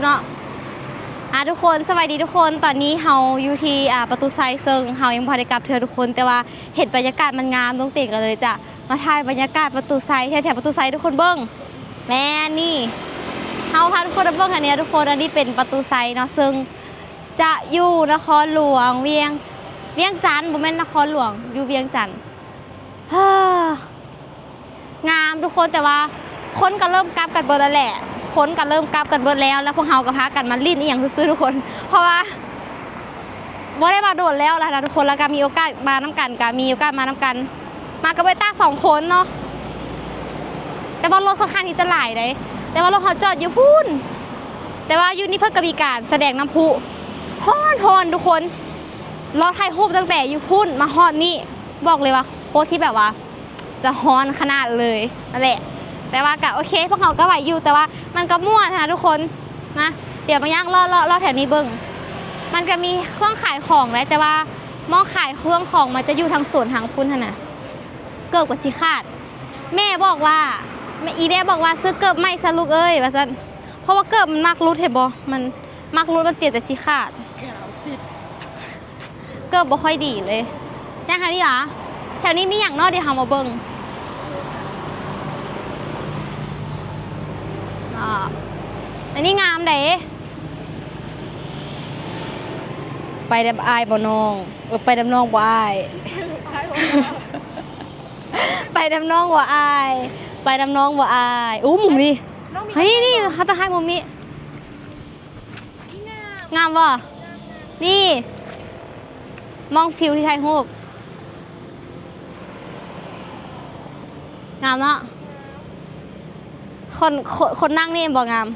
ເນາະ ອ່າ ທຸກຄົນ ສະບາຍດີທຸກຄົນ. ຕອນນີ້ເຮົາຢູ່ທີ່ ອ່າ ປະຕູໄຊ ເຊິ່ງເຮົາຍັງບໍ່ໄດ້ກັບເທື່ອທຸກຄົນ, ແຕ່ວ່າເຫັນບັນຍາກາດມັນງາມ ນ້ອງເຕັງກໍເລີຍຈະມາຖ່າຍບັນຍາກາດປະຕູໄຊ ແຖວໆປະຕູໄຊໃຫ້ທຸກຄົນເບິ່ງ. ແມ່ນນີ້ ເຮົາພາທຸກຄົນມາເບິ່ງອັນນີ້ທຸກຄົນ. ອັນນີ້ເປັນປະຕູໄຊເນາະ ເຊິ່ງຈະຢູ່ນະຄອນຫຼວງວຽງ ວຽງຈັນ ບໍ່ແມ່ນນະຄອນຫຼວງ ຢູ່ວຽງຈັນ. ເຮີ ງາມທຸກຄົນ ແຕ່ວ່າຄົນກໍເລີ່ມກັບກັນເບິດແລ້ວແຫຼະ ຄົນກໍເລີ່ມກັບກັນເບິດແລ້ວ ແລ້ວພວກເຮົາກໍພາກັນມາຫຼິ້ນອີ່ຫຍັງຊື່ໆທຸກຄົນ ເພາະວ່າບໍ່ໄດ້ມາດົນແລ້ວລະນະທຸກຄົນ ແລ້ວກໍມີໂອກາດມານຳກັນ ກໍມີໂອກາດມານຳກັນ ມາກັບເອື້ອຍຕ້າສອງຄົນເນາະ. ແຕ່ວ່າລົດຂ້ອນຂ້າງທີ່ຈະຫຼາຍເດ້ ແຕ່ວ່າລົດເຮົາຈອດຢູ່ພຸ້ນ ແຕ່ວ່າຢູ່ນີ້ເພິ່ນກໍມີການສະແດງນ້ຳພຸ ຮ້ອນໆທຸກຄົນ ລໍຖ່າຍຮູບຕັ້ງແຕ່ຢູ່ພຸ້ນມາຮອດນີ້ ບອກເລີຍວ່າໂຄດທີ່ແບບວ່າ ຈະຮ້ອນຂະໜາດເລີຍນັ້ນແຫຼະ. ແຕ່ວ່າກະໂອເຄ ພວກເຮົາກໍໄຫວຢູ່ ແຕ່ວ່າມັນກໍມ່ວນຫັ້ນນະທຸກຄົນນະ. ດຽວມາຍ່າງເລາະໆແຖວນີ້ເບິ່ງ ມັນກໍມີເຄື່ອງຂາຍຂອງໄດ໋ ແຕ່ວ່າໝ່ອງຂາຍເຄື່ອງຂອງມັນຈະຢູ່ທາງໂຊນທາງພຸ້ນຫັ້ນນະ. ເກີບກໍຊິຂາດ ແມ່ບອກວ່າ ແມ່ ອີແມ່ບອກວ່າ ຊື້ເກີບໃໝ່ຊະລູກເອີຍ ວ່າຊັ້ນ ເພາະວ່າເກີບມັນມັກຫຼຸດ ເຫັນບໍ່ ມັນມັກຫຼຸດ ມັນຕຽມແຕ່ຊິຂາດ. ເກີບບໍ່ຄ່ອຍດີເລີຍ. ຍ່າງທາງນີ້ຫວາ? ແຖວນີ້ມີຫຍັງເນາະ? ດຽວເຮົາມາເບິ່ງ. ອາ ອັນນີ້ງາມເດ້. ໄປນຳອ້າຍບໍ່ນ້ອງ? ເອີ ໄປນຳນ້ອງບໍ່ອ້າຍ? ໄປນຳນ້ອງບໍ່ອ້າຍ? ໄປນຳນ້ອງບໍ່ອ້າຍ? ໂອ້ ມຸມນີ້ ເຮີ້ຍ ນີ້ ເຮົາຕ້ອງຖ່າຍມຸມນີ້. ງາມບໍ່? ນີ້ ມອງຟິວທີ່ຖ່າຍຮູບ ງາມເນາະ. ຄົນ ຄົນ ຄົນນັ່ງນີ້ບໍ່ງາມ?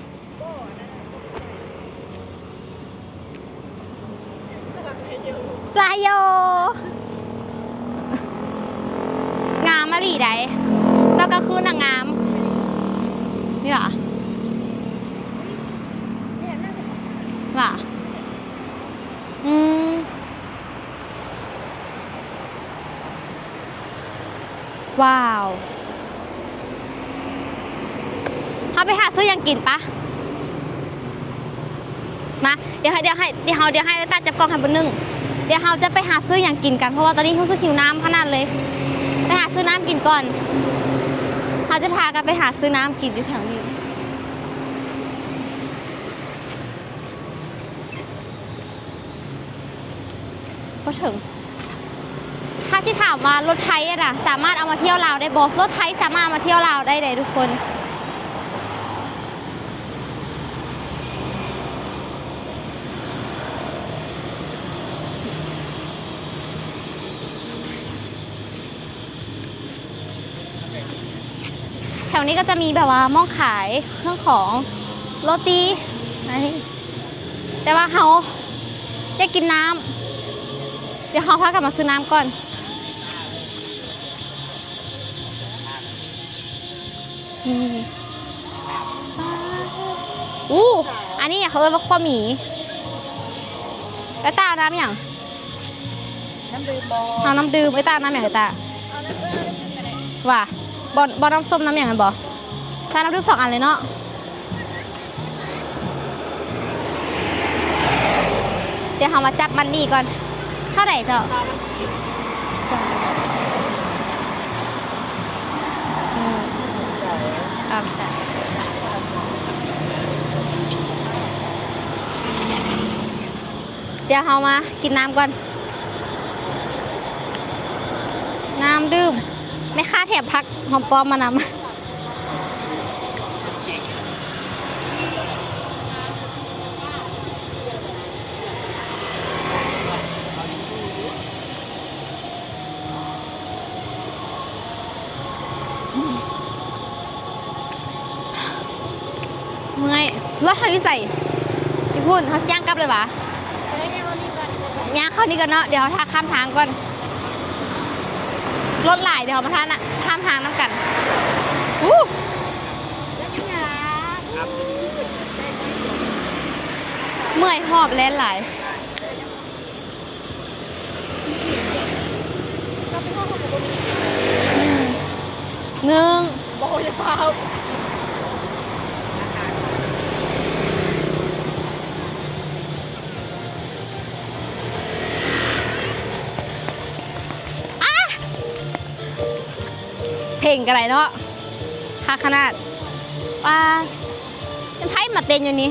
ສາຍໂຍ ງາມອີ່ຫຼີໃດ໋ ຕອນກາງຄືນນະງາມ ນີ້ຫວາ ຫວາ ອືມ ວ້າວ ເຮົາໄປຫາຊື້ຫຍັງກິນປະ ມາ ດຽວໃຫ້ ດຽວໃຫ້ ດຽວເຮົາ ດຽວໃຫ້ເອື້ອຍຕ້າຈັບກ້ອງໃຫ້ເບິ່ງໜຶ່ງ ດຽວເຮົາຈະໄປຫາຊື້ຫຍັງກິນກັນ ເພາະວ່າຕອນນີ້ຮູ້ສຶກຫິວນ້ຳຂະໜາດເລີຍ ໄປຫາຊື້ນ້ຳກິນກ່ອນ ເຮົາຈະພາກັນໄປຫາຊື້ນ້ຳກິນຢູ່ແຖວນີ້. ບໍ່ເຖິງ ຖ້າຊິຖາມວ່າລົດໄທຫັ້ນນະ ສາມາດເອົາມາທ່ຽວລາວໄດ້ບໍ່? ລົດໄທສາມາດເອົາມາທ່ຽວລາວໄດ້ເດ້ທຸກຄົນ. ແຖວນີ້ກໍຈະມີແບບວ່າໝ່ອງຂາຍເຄື່ອງຂອງ ໂຣຕີ ອັນນີ້ ແຕ່ວ່າເຮົາຢາກກິນນ້ຳ ດຽວເຮົາພາກັນມາຊື້ນ້ຳກ່ອນ. ອືມ ອູ້ ອັນນີ້ເຂົາເອີ້ນວ່າຂົ້ວໝີ. ແລ້ວຕ້າເອົານ້ຳຫຍັງ? ນ້ຳດື່ມບໍ່? ເອົານ້ຳດື່ມ. ເອື້ອຍຕ້າເອົານ້ຳຫຍັງເອື້ອຍຕ້າ? ເອົານ້ຳ ເອີ ນ້ຳດື່ມກໍໄດ້. ວ່າ ບໍ່ ບໍ່ນ້ຳສົ້ມນ້ຳຫຍັງແມ່ນບໍ່? ໃສ່ນ້ຳດື່ມສອງອັນເລີຍເນາະ. ດຽວເຮົາມາຈັບມັນນີ້ກ່ອນ. ເທົ່າໃດເຈົ້າ? ຊາວພັນກີບ. ອືມ ຂອບໃຈ. ດຽວເຮົາມາກິນນ້ຳກ່ອນ. ນ້ຳດື່ມ. ແມ່ຄ້າແຖມຜັກຫອມປ້ອມມານຳ. ເມື່ອຍ. ລົດເຮົາຢູ່ໃສ? ຢູ່ພຸ້ນ. ເຮົາຊິຍ່າງກັບເລີຍຫວາ? ຍ່າງເຂົ້ານີ້ກ່ອນເນາະ. ດຽວເຮົາຖ້າຂ້າມທາງກ່ອນ. ລົດຫຼາຍ. ດຽວເຮົາມາຖ້ານະ ຂ້າມທາງນຳກັນ. ອູ້ ເມື່ອຍຫອບແລ່ນຫຼາຍ. ອືມ ໜຶ່ງ ບໍ່ ຢ່າຟ້າວ. ເຕັ້ນກໍໄດ້ເນາະ ຄັກຂະໜາດ. ປາ ເປັນໃຜມາເຕັ້ນຢູ່ນີ້?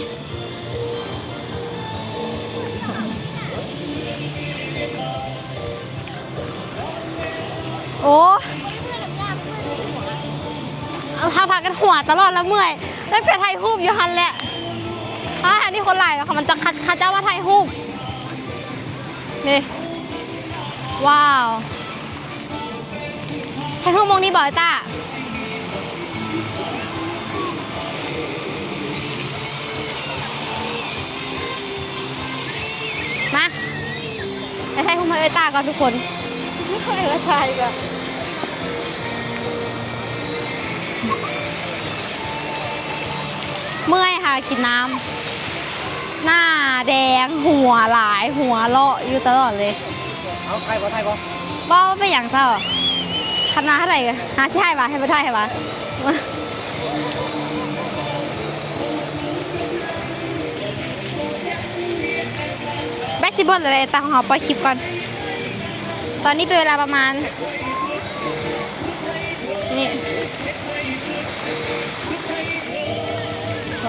ໂອ້ ເຮົາພາກັນຫົວຕະຫຼອດລະເມື່ອຍ ຕັ້ງແຕ່ຖ່າຍຮູບຢູ່ຫັ້ນແຫຼະ. ອ້າ ອັນນີ້ຄົນຫຼາຍເນາະ ເຂົາ ມັນຈະ ເຂົາ ເຂົາເຈົ້າມາຖ່າຍຮູບ ນີ້ ວ້າວ. ໃສ່ທຸງມົງນີ້ບໍ່ ເອີຍຕ້າ? ມາ ໄປຖ່າຍຮູບໃຫ້ເອີຍຕ້າກ່ອນທຸກຄົນ. ເມື່ອຍຫາກິນນ້ຳ ໜ້າແດງ ຫົວຫຼາຍ ຫົວເລາະຢູ່ຕະຫຼອດເລີຍ. ເອົາ ຖ່າຍບໍ່ ຖ່າຍບໍ່? ບໍ່ ບໍ່ເປັນຫຍັງເຈົ້າ. ຄັນວ່າເທົ່າໃດ ຫາຊິຖ່າຍຫວາ ໃຫ້ບໍ່ຖ່າຍໃຫ້ຫວາ. ແບັດຊິເບິດແລ້ວເດ້ ຕາຂອງເຮົາປ່ອຍຄລິບກ່ອນ. ຕອນນີ້ເປັນເວລາປະມານ ນີ້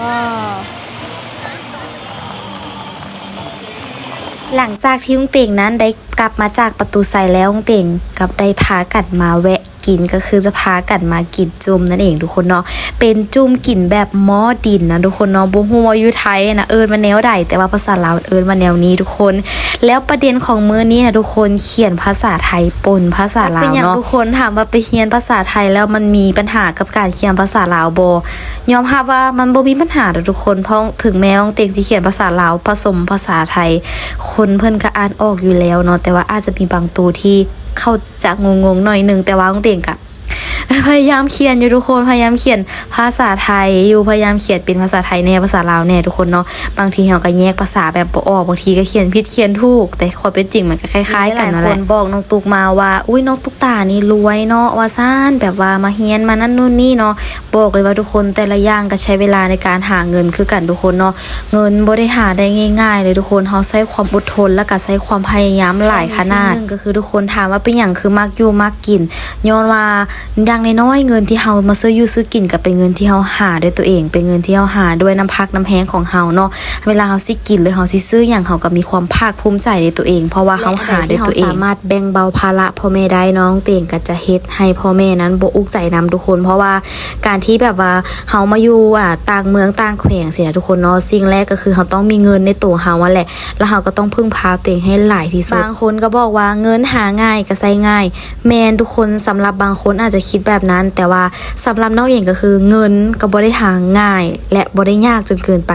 ວ້າວ. ຫຼັງຈາກທີ່ລຸງເຕັງນັ້ນໄດ້ກັບມາຈາກປະຕູໄຊແລ້ວ ລຸງເຕັງກັບໄດ້ພາກັນມາແວະກິນ ກໍຄືຈະພາກັນມາກິນຈຸ້ມນັ້ນເອງທຸກຄົນເນາະ. ເປັນຈຸ້ມກິນແບບໝໍ້ດິນນະທຸກຄົນເນາະ. ບໍ່ຮູ້ວ່າຢູ່ໄທນະເອີ້ນວ່າແນວໃດ ແຕ່ວ່າພາສາລາວເອີ້ນວ່າແນວນີ້ທຸກຄົນ. ແລ້ວປະເດັນຂອງມື້ນີ້ນະທຸກຄົນ ຂຽນພາສາໄທປົນພາສາລາວເນາະ. ເປັນຫຍັງທຸກຄົນຖາມວ່າໄປຮຽນພາສາໄທແລ້ວມັນມີບັນຫາກັບການຂຽນພາສາລາວບໍ່? ຍອມຮັບວ່າມັນບໍ່ມີບັນຫາດອກທຸກຄົນ ເພາະເຖິງແມ້ວ່າລຸງເຕັງຊິຂຽນພາສາລາວປະສົມພາສາໄທ ຄົນເພິ່ນກໍອ່ານອອກຢູ່ແລ້ວເນາະ. ແຕ່ວ່າອາດຈະມີບາງໂຕທີ່ເຂົາຈະງົງໆໜ້ອຍໜຶ່ງ ແຕ່ວ່າລຸງເຕັງກະ ພະຍາຍາມຂຽນຢູ່ທຸກຄົນ ພະຍາຍາມຂຽນພາສາໄທຢູ່ ພະຍາຍາມຂຽນເປັນພາສາໄທແດ່ ພາສາລາວແດ່ທຸກຄົນເນາະ. ບາງທີເຮົາກໍແຍກພາສາແບບບໍ່ອອກ ບາງທີກໍຂຽນຜິດຂຽນຖືກ ແຕ່ຄວາມເປັນຈິງມັນກໍຄ້າຍໆກັນນັ້ນແຫຼະ. ຫຼາຍໆຄົນບອກນ້ອງຕຸກມາວ່າ ອຸ້ຍ ນ້ອງຕຸກຕານີ້ລວຍເນາະ ວ່າຊັ້ນ ແບບວ່າມາຮຽນມານັ້ນໂນ່ນນີ້ເນາະ. ບອກເລີຍວ່າທຸກຄົນ ແຕ່ລະຢ່າງກໍໃຊ້ເວລາໃນການຫາເງິນຄືກັນທຸກຄົນເນາະ. ເງິນບໍ່ໄດ້ຫາໄດ້ງ່າຍໆເລີຍທຸກຄົນ ເຮົາໃຊ້ຄວາມອົດທົນ ແລ້ວກໍໃຊ້ຄວາມພະຍາຍາມຫຼາຍຂະໜາດ. ໜຶ່ງກໍຄືທຸກຄົນຖາມວ່າເປັນຫຍັງຄືມັກຢູ່ມັກກິນ ຍ້ອນວ່າຢ່າງນ້ອຍໆເງິນທີ່ເຮົາມາຊື້ຢູ່ຊື້ກິນ ກໍເປັນເງິນທີ່ເຮົາຫາດ້ວຍຕົວເອງ ເປັນເງິນທີ່ເຮົາຫາດ້ວຍນ້ຳພັກນ້ຳແຮງຂອງເຮົາເນາະ. ເວລາເຮົາຊິກິນ ຫຼື ເຮົາຊິຊື້ຫຍັງ ເຮົາກໍມີຄວາມພາກພູມໃຈໃນຕົວເອງ ເພາະວ່າເຮົາຫາດ້ວຍຕົວເອງ. ແລະອັນໃດທີ່ເຮົາສາມາດແບ່ງເບົາພາລະພໍ່ແມ່ໄດ້ ນ້ອງເຕັງກໍຈະເຮັດໃຫ້ພໍ່ແມ່ນັ້ນບໍ່ອຸກໃຈນຳທຸກຄົນ ເພາະວ່າ ການທີ່ແບບວ່າເຮົາມາຢູ່ ອ່າ ຕ່າງເມືອງຕ່າງແຂວງຊີ້ນະທຸກຄົນເນາະ ສິ່ງແລກກໍຄືເຮົາຕ້ອງມີເງິນໃນໂຕເຮົາຫັ້ນແຫຼະ ແລ້ວເຮົາກໍຕ້ອງເພິ່ງພາຕົວເອງໃຫ້ຫຼາຍທີ່ສຸດ. ບາງຄົນກໍບອກວ່າເງິນຫາງ່າຍກໍໃຊ້ງ່າຍ ແມ່ນທຸກຄົນ ສຳລັບບາງຄົນອາດຈະຄິດແບບນັ້ນ ແຕ່ວ່າສຳລັບນ້ອງເອງກໍຄືເງິນກໍບໍ່ໄດ້ຫາງ່າຍ ແລະ ບໍ່ໄດ້ຍາກຈົນເກີນໄປ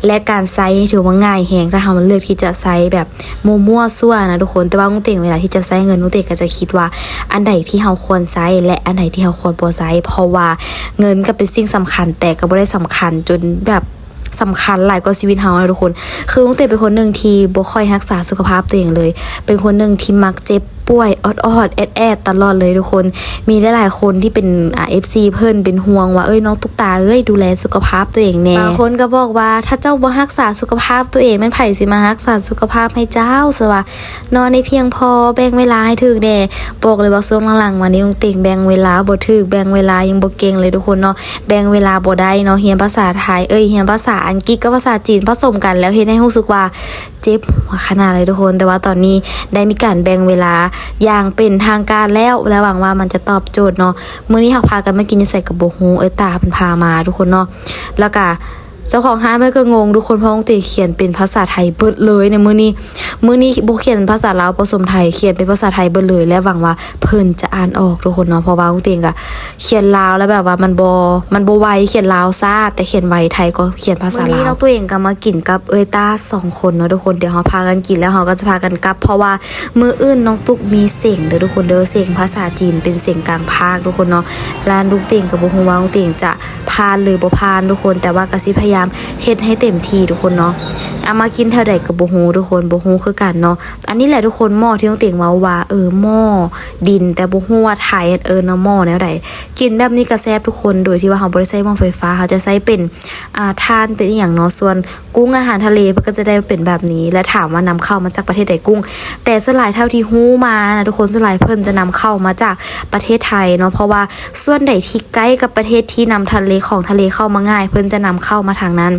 ແລະ ການໃຊ້ນີ້ຖືວ່າງ່າຍແຮງ ຖ້າເຮົາເລືອກທີ່ຈະໃຊ້ແບບ ມົວໆຊົ່ວນະທຸກຄົນ. ແຕ່ວ່າລຸງເຕັງເວລາທີ່ຈະໃຊ້ເງິນ ລຸງເຕັງກໍຈະຄິດວ່າອັນໃດທີ່ເຮົາຄວນໃຊ້ ແລະ ອັນໃດທີ່ເຮົາຄວນບໍ່ໃຊ້ ເພາະວ່າເງິນກໍເປັນສິ່ງສຳຄັນ ແຕ່ກໍບໍ່ໄດ້ສຳຄັນຈົນແບບສຳຄັນຫຼາຍກວ່າຊີວິດເຮົານະທຸກຄົນ. ຄືລຸງເຕັງເປັນຄົນໜຶ່ງທີ່ບໍ່ຄ່ອຍຮັກສາສຸຂະພາບຕົວເອງເລີຍ ເປັນຄົນໜຶ່ງທີ່ມັກເຈັບປ່ວຍອອດໆແອດໆຕະຫຼອດເລີຍທຸກຄົນ. ມີຫຼາຍໆຄົນທີ່ເປັນ ອ່າ ເອັຟຊີ ເພິ່ນເປັນຫ່ວງວ່າ ເອີຍ ນ້ອງຕຸກຕາເອີຍ ດູແລສຸຂະພາບຕົວເອງແດ່. ບາງຄົນກໍບອກວ່າ ຖ້າເຈົ້າບໍ່ຮັກສາສຸຂະພາບຕົວເອງ ແມ່ນໃຜຊິມາຮັກສາສຸຂະພາບໃຫ້ເຈົ້າ ຊັ້ນວ່າເນາະ. ໃຫ້ພຽງພໍ ແບ່ງເວລາໃຫ້ຖືກແດ່. ບອກເລີຍວ່າຊ່ວງຫຼັງໆມານີ້ ລຸງເຕັງແບ່ງເວລາບໍ່ຖືກ ແບ່ງເວລາຍັງບໍ່ເກັ່ງເລີຍທຸກຄົນເນາະ. ແບ່ງເວລາບໍ່ໄດ້ເນາະ ຮຽນພາສາໄທ ເອີຍ ຮຽນພາສາອັງກິດກັບພາສາຈີນປະສົມກັນ ແລ້ວເຮັດໃຫ້ຮູ້ສຶກວ່າ ເຈັບຫົວຂະໜາດເລີຍທຸກຄົນ. ແຕ່ວ່າຕອນນີ້ໄດ້ມີການແບ່ງເວລາຢ່າງເປັນທາງການແລ້ວ ແລະ ຫວັງວ່າມັນຈະຕອບໂຈດເນາະ. ມື້ນີ້ເຮົາພາກັນມາກິນຢູ່ໃສກໍບໍ່ຮູ້ ເອີຍຕາເພິ່ນພາມາທຸກຄົນເນາະ. ແລ້ວກະເຈົ້າຂອງຮ້ານເພິ່ນກໍງົງທຸກຄົນ ເພາະນ້ອງເຕຂຽນເປັນພາສາໄທເບິດເລີຍໃນມື້ນີ້. ມື້ນີ້ບໍ່ຂຽນພາສາລາວປະສົມໄທ ຂຽນເປັນພາສາໄທເບິດເລີຍ ແລະ ຫວັງວ່າເພິ່ນຈະອ່ານອอกທຸກຄົນເນາະ. ເພາະວ່ານ້ອງເຕກະ ຂຽນລາວແລ້ວແບບວ່າມັນບໍ່ ມັນບໍ່ໄວ ຂຽນລາວຊ້າ ແຕ່ຂຽນໄວໄທກໍຂຽນພາສາລາວ. ມື້ນີ້ນ້ອງຕຸກເອງກໍມາກິນກັບເອື້ອຍຕ້າສອງຄົນເນາະທຸກຄົນ. ດຽວເຮົາພາກັນກິນແລ້ວເຮົາກໍຈະພາກັນກັບ ເພາະວ່າມື້ອື່ນນ້ອງຕຸກມີເສັງເດີ້ທຸກຄົນເດີ້ ເສັງພາສາຈີນ ເປັນເສັງກາງພາກທຸກຄົນເນາະ. ແລະ ນ້ອງຕຸກເອງກໍບໍ່ຮູ້ວ່ານ້ອງຕຸກເອງຈະຜ່ານຫຼືບໍ່ຜ່ານທຸກຄົນ ແຕ່ວ່າກໍຊິພະຍາຍາມ ຍາມເຮັດໃຫ້ເຕັມທີ່ທຸກຄົນເນາະ. ອາ ມາກິນແຖວໃດກໍບໍ່ຮູ້ທຸກຄົນ ບໍ່ຮູ້ຄືກັນເນາະ. ອັນນີ້ແຫຼະທຸກຄົນ ໝໍ້ທີ່ນ້ອງເຕັງເວົ້າວ່າ ເອີ ໝໍ້ດິນ ແຕ່ບໍ່ຮູ້ວ່າໄທເອີ້ນວ່າໝໍ້ແນວໃດ. ກິນແບບນີ້ກໍແຊບທຸກຄົນ ໂດຍທີ່ວ່າເຮົາບໍ່ໄດ້ໃຊ້ໝໍ້ໄຟຟ້າ ເຮົາຈະໃຊ້ເປັນ ອ່າ ຖ່ານ ເປັນອີ່ຫຍັງເນາະ. ສ່ວນ ກຸ້ງອາຫານທະເລເພິ່ນກໍຈະໄດ້ເປັນແບບນີ້ ແລະ ຖາມວ່ານຳເຂົ້າມາຈາກປະເທດໃດກຸ້ງ ແຕ່ສ່ວນຫຼາຍເທົ່າທີ່ຮູ້ມານະທຸກຄົນ ສ່ວນຫຼາຍເພິ່ນຈະນຳເຂົ້າມາຈາກປະເທດໄທເນາະ ເພາະວ່າສ່ວນໃດທີ່ໃກ້ກັບປະເທດທີ່ນຳທະເລ ຂອງທະເລເຂົ້າມາງ່າຍ ເພິ່ນຈະນຳເຂົ້າມາທາງນັ້ນ.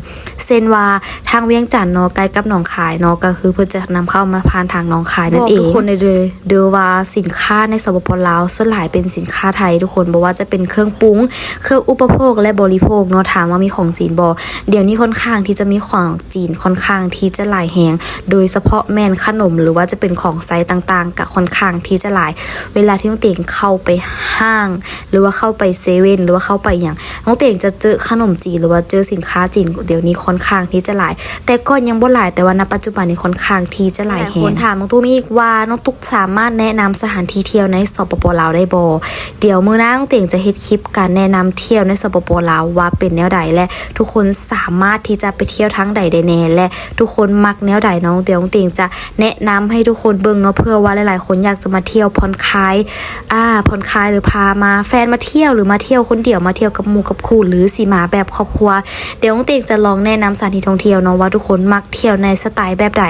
ເຊັ່ນວ່າທາງວຽງຈັນເນາະ ໃກ້ກັບໜອງຄາຍເນາະ ກໍຄືເພິ່ນຈະນຳເຂົ້າມາຜ່ານທາງໜອງຄາຍນັ້ນເອງ. ບອກທຸກຄົນໄດ້ເດີ ເດີວ່າສິນຄ້າໃນ ສປປ ລາວ ສ່ວນຫຼາຍເປັນສິນຄ້າໄທທຸກຄົນ ບໍ່ວ່າຈະເປັນເຄື່ອງປຸງ ເຄື່ອງອຸປະໂພກ ແລະ ບໍລິໂພກເນາະ. ຖາມວ່າມີຂອງຈີນບໍ່? ດຽວນີ້ຄ່ອນຂ້າງທີ່ຈະມີຂອງຈີນ ຄ່ອນຂ້າງທີ່ຈະຫຼາຍແຮງ ໂດຍສະເພາະແມ່ນຂະໜົມ ຫຼືວ່າຈະເປັນຂອງໃຊ້ຕ່າງໆ ກະຄ່ອນຂ້າງທີ່ຈະຫຼາຍ. ເວລາທີ່ນ້ອງເຕັງເຂົ້າໄປຫ້າງ ຫຼືວ່າເຂົ້າໄປເຊເວັ່ນ ຫຼືວ່າເຂົ້າໄປຫຍັງ ນ້ອງເຕັງຈະເຈີຂະໜົມຈີນ ຫຼືວ່າເຈີສິນຄ້າຈີນ ດຽວນີ້ຄ່ອນຂ້າງທີ່ຈະຫຼາຍ. ແຕ່ກ່ອນຍັງບໍ່ຫຼາຍ ແຕ່ວ່ານະປັດຈຸບັນນີ້ຄ່ອນຂ້າງທີ່ຈະຫຼາຍແຮງ. ຫຼາຍຄົນຖາມນ້ອງຕຸ້ມອີກວ່າ ນ້ອງຕຸ້ມສາມາດແນະນຳສະຖານທີ່ທ່ຽວໃນ ສປປ ລາວ ໄດ້ບໍ່? ດຽວມື້ໜ້ານ້ອງເຕັງຈະເຮັດຄລິບການແນະນຳທ່ຽວໃນ ສປປ ລາວ ວ່າເປັນແນວໃດ ແລະ ທຸກຄົນສາມາດທີ່ຈະໄປທ່ຽວທາງໃດໄດ້ແດ່ ແລະ ທຸກຄົນມັກແນວໃດເນາະ. ດຽວນ້ອງເຕັງຈະແນະນຳໃຫ້ທຸກຄົນເບິ່ງເນາະ ເພື່ອວ່າຫຼາຍໆຄົນຢາກຈະມາທ່ຽວຜ່ອນຄາຍ ອ່າ ຜ່ອນຄາຍ ຫຼື ພາມາ ແຟນມາທ່ຽວ ຫຼື ມາທ່ຽວຄົນດຽວ ມາທ່ຽວກັບໝູ່ກັບຄູ່ ຫຼື ຊິມາແບບຄອບຄົວ. ດຽວນ້ອງເຕັງຈະລອງແນະນຳສະຖານທີ່ທ່ອງທ່ຽວເນາະ ວ່າທຸກຄົນມັກທ່ຽວໃນສະໄຕແບບໃດ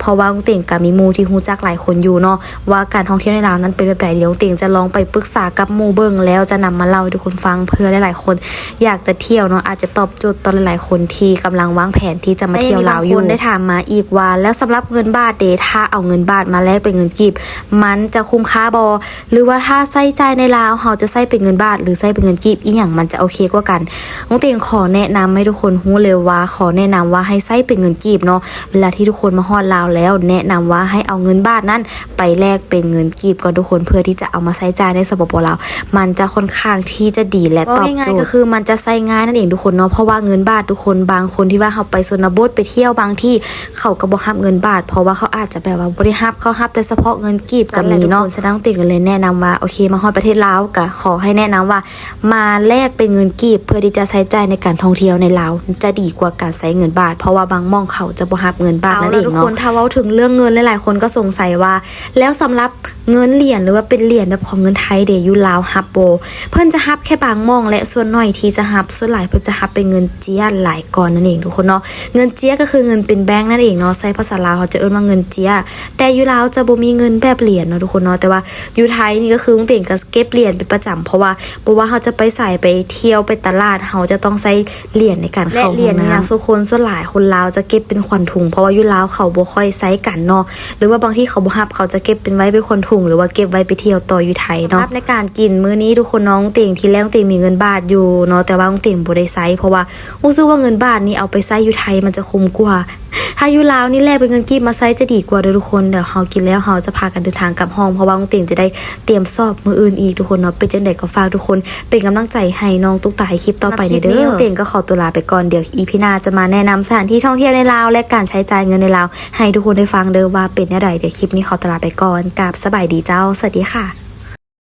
ເພາະວ່ານ້ອງເຕັງກໍມີໝູ່ທີ່ຮູ້ຈັກຫຼາຍຄົນຢູ່ເນາະ ວ່າການທ່ອງທ່ຽວໃນລາວນັ້ນເປັນແບບໃດ. ດຽວນ້ອງເຕັງຈະລອງໄປປຶກສາກັບໝູ່ເບິ່ງ ແລ້ວຈະນຳມາເລົ່າໃຫ້ທຸກຄົນຟັງ ເພື່ອຫຼາຍໆຄົນຢາກຈະທ່ຽວເນາະ ອາດຈະຕອບໂຈດຕໍ່ຫຼາຍໆຄົນທີ່ກຳລັງວາງແຜນທີ່ຈະມາທ່ຽວລາວຢູ່. ແຕ່ຍັງມີບາງຄົນໄດ້ຖາມມາອີກວ່າ ແລ້ວສຳລັບເງິນບາດເດ ຖ້າເອົາເງິນບາດມາແລກເປັນເງິນກີບ ມັນຈະຄຸ້ມຄ່າບໍ່? ຫຼືວ່າຖ້າໃຊ້ຈ່າຍໃນລາວ ເຮົາຈະໃຊ້ເປັນເງິນບາດ ຫຼືໃຊ້ເປັນເງິນກີບ ອີ່ຫຍັງມັນຈະໂອເຄກວ່າກັນ? ນ້ອງເຕັງຂໍແນະນຳໃຫ້ທຸກຄົນຮູ້ເລີຍວ່າ ຂໍແນະນຳວ່າໃຫ້ໃຊ້ເປັນເງິນກີບເນາະ. ເວລາທີ່ທຸກຄົນມາຮອດລາວແລ້ວ ແນະນຳວ່າໃຫ້ເອົາເງິນບາດນັ້ນໄປແລກເປັນເງິນກີບກ່ອນທຸກຄົນ ເພື່ອທີ່ຈະເອົາມາໃຊ້ຈ່າຍໃນ ສປປ ລາວ ມັນຈະຄ່ອນຂ້າງທີ່ຈະດີ ແລະ ຕອບໂຈດ. ເວົ້າງ່າຍໆກໍຄືມັນຈະໃຊ້ງ່າຍນັ້ນເອງທຸກຄົນເນາະ ເພາະວ່າເງິນບາດທຸກຄົນ ບາງຄົນທີ່ວ່າເຮົາໄປຊົນນະບົດ ໄປທ່ຽວ ບາງທີ່ເຂົາກໍບໍ່ຮັບເງິນບາດ ເພາະວ່າເຂົາອາດຈະແບບວ່າບໍ່ໄດ້ຮັບ ເຂົາຮັບແຕ່ສະເພາະເງິນກີບກໍມີເນາະ. ສະນັ້ນນ້ອງເຕັງກໍເລີຍແນະນຳວ່າ ໂອເຄ ມາຮອດປະເທດລາວ ກໍຂໍໃຫ້ແນະນຳວ່າ ມາແລກເປັນເງິນກີບ ເພື່ອທີ່ຈະໃຊ້ຈ່າຍໃນການທ່ອງທ່ຽວໃນລາວ ຈະດີກວ່າການໃຊ້ເງິນບາດ ເພາະວ່າບາງໝ່ອງເຂົາຈະບໍ່ຮັບເງິນບາດນັ້ນເອງເນາະ. ເອົາລະທຸກຄົນ ຖ້າເວົ້າເຖິງເລື່ອງເງິນ ຫຼາຍໆຄົນກໍສົງໄສວ່າ ແລ້ວສຳລັບເງິນຫຼຽນ ຫຼືວ່າເປັນຫຼຽນແບບຂອງເງິນໄທເດ ຢູ່ລາວຮັບບໍ່? ເພິ່ນຈະຮັບແຄ່ບາງໝ່ອງ ແລະ ສ່ວນໜ້ອຍທີ່ຈະຮັບ ສ່ວນຫຼາຍເພິ່ນຈະຮັບເປັນເງິນເຈ້ຍຫຼາຍກ່ອນນັ້ນເອງທຸກຄົນເນາະ. ເງິນເຈ້ຍກໍຄືເງິນເປັນແບງນັ້ນເອງເນາະ ໃຊ້ພາສາລາວເຮົາຈະເອີ້ນວ່າເງິນເຈ້ຍ. ແຕ່ຢູ່ລາວຈະບໍ່ມີເງິນແບບຫຼຽນເນາະທຸກຄົນເນາະ ແຕ່ວ່າ ຢູ່ໄທນີ້ກໍຄືນ້ອງເຕັງກໍເກັບຫຼຽນເປັນປະຈຳ ເພາະວ່າບໍ່ວ່າເຮົາຈະໄປໃສ ໄປທ່ຽວ ໄປຕະຫຼາດ ເຮົາຈະຕ້ອງໃຊ້ຫຼຽນໃນການເຂົ້າຫ້ອງນ້ຳ. ສ່ວນຄົນ ສ່ວນຫຼາຍຄົນລາວຈະເກັບເປັນຂວັນຖຸງ ເພາະວ່າຢູ່ລາວເຂົາບໍ່ຄ່ອຍໃຊ້ກັນເນາະ ຫຼືວ່າບາງທີເຂົາບໍ່ຮັບ ເຂົາຈະເກັບເປັນໄວ້ເປັນຂວັນຖຸງ ຫຼືວ່າເກັບໄວ້ໄປທ່ຽວຕໍ່ຢູ່ໄທເນາະ. ສຳລັບໃນການກິນມື້ນີ້ທຸກຄົນ ນ້ອງເຕັງ ທີແລກນ້ອງເຕັງມີເງິນບາດຢູ່ເນາະ ແຕ່ວ່ານ້ອງເຕັງບໍ່ໄດ້ໃຊ້ ເພາະວ່າຮູ້ສຶກວ່າເງິນບາດນີ້ເອົາໄປໃຊ້ຢູ່ໄທມັນຈະຄຸ້ມກວ່າ ຖ້າຢູ່ລາວນີ້ແລກເປັນເງິນກີບມາໃຊ້ຈະດີກວ່າເດີທຸກຄົນ. ດຽວເຮົາກິນແລ້ວເຮົາຈະພາກັນເດີນທາງກັບຫ້ອງ ເພາະວ່ານ້ອງເຕັງຈະໄດ້ຕຽມສອບມື້ອື່ນອີກທຸກຄົນເນາະ. ເປັນຈັ່ງໃດກໍຝາກທຸກຄົນເປັນກຳລັງໃຈໃຫ້ນ້ອງຕຸກຕາໃຫ້ຄລິບຕໍ່ໄປແດ່ເດີ. ສຳລັບຄລິບນີ້ນ້ອງເຕັງກໍຂໍຕົວລາໄປກ່ອນ ດຽວອີພີໜ້າຈະມາແນະນຳສະຖານທີ່ທ່ອງທ່ຽວໃນລາວ ແລະ ການໃຊ້ຈ່າຍເງິນໃນລາວໃຫ້ທຸກຄົນໄດ້ຟັງເດີວ່າເປັນແນວໃດ. ດຽວຄລິບນີ້ຂໍຕົວລາໄປກ່ອນ ກາບສະບາຍດີເຈົ້າ ສະຫວັດດີຄ່ະ.